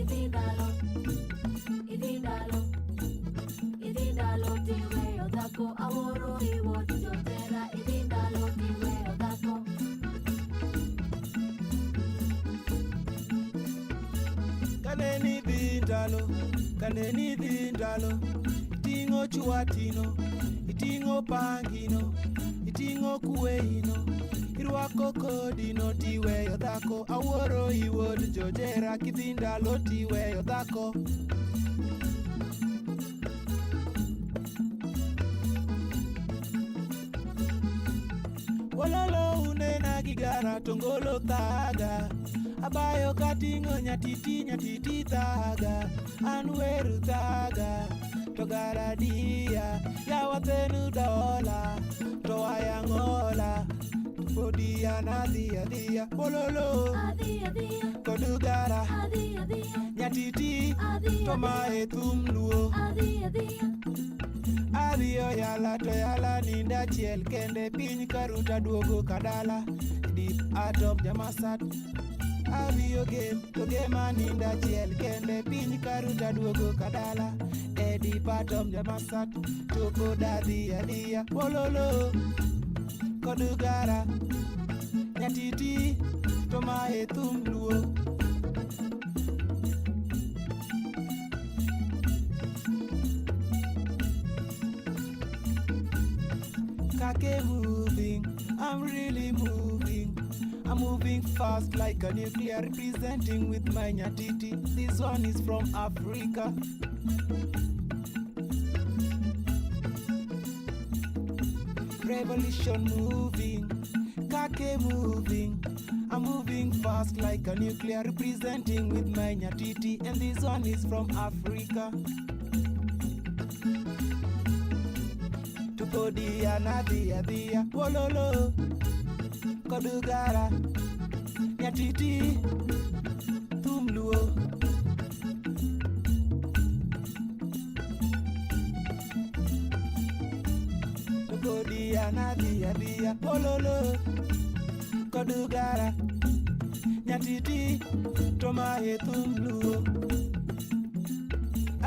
Idhi ndalo, idhi ndalo, idhi ndalo tiweyo dhako awuoro iwuod jotera idhi ndalo tiweyo dhako. Kane nidhi ndalo, kane nidhi ndalo, iting'o chwatino, iting'o pangino, iting'o kweino, irwako kodino tiweyo dhako, awuoro iwuod jojera kidhi ndalo tiweyo dhako. Wololo unena gi gara to ngolo thaga Abayo kating'o nyatiti nyatiti thaga An weru thaga to gara diya Yawa thenu dola to ayang'ola To podi an adhi adhiya Wololo Adhi adhiya, kod gara adhi adhiya, Nyatiti adhi to mae thum luo adhi adhiya, Adhiyo yala to yala ninda achiel kende piny karuta duogo kadala Deep atom jamasat Adhiyo gem to gema ninda achiel kende piny karuta duogo kadala E deep atom jamasat to pod adhi adhiya Wololo kod gara Nyatiti to mae thum luo Kake moving, I'm really moving. I'm moving fast like a nuclear, representing with my nyatiti. This one is from Africa. Revolution moving, Kake moving. I'm moving fast like a nuclear, representing with my nyatiti. And this one is from Africa. To podi anadhi adhiya, wololo, kodugara, nyatiti, thum luo. To podi anadhi adhiya, wololo, kodugara, nyatiti, to mae thum luo.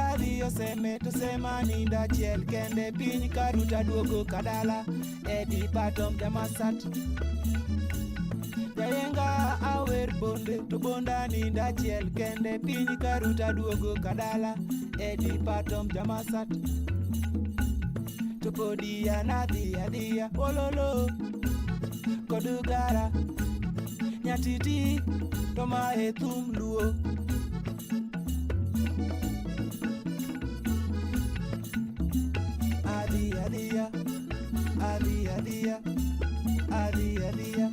Adhiyo seme to sema ninda achiel kende piny karuta duogo kadala e dipatom jamasat Jayenga awer bonde to bonda ninda achiel kende piny karuta duogo kadala e dipatom jamasat To podi an adhi adhiya wololo kod gara nyatiti to mae thum luo Adhi adhiya, adhi adhiya, adhi adhiya.